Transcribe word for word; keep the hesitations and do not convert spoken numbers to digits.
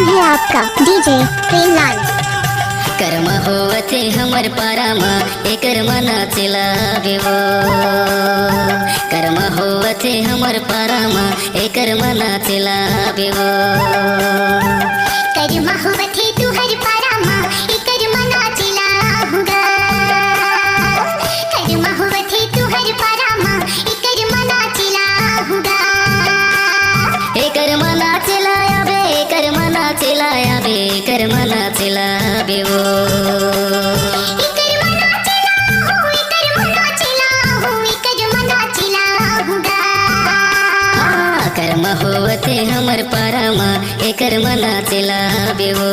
है आपका डीजे प्रेमलाल। करमा होवथे हमर पारा मा, एकर मना चलावे वो। करमा होवथे हमर पारा मा, एकर मना चलावे वो। करमा होवथे तुहर पारा मा, एकर मना चलाहूँ गा। करमा होवथे तुहर पारा मा, एकर मना चलाहूँ गा। एकर मना चलाया बे, एकर मना चलाया बे, एकर मना चलाबे वो। एकर मना चलाहूँ, एकर मना चलाहूँ, एकर मना चलाहूँ गा। हाँ, करमा होवथे हमर पारा मा, एकर मना चलाबे वो।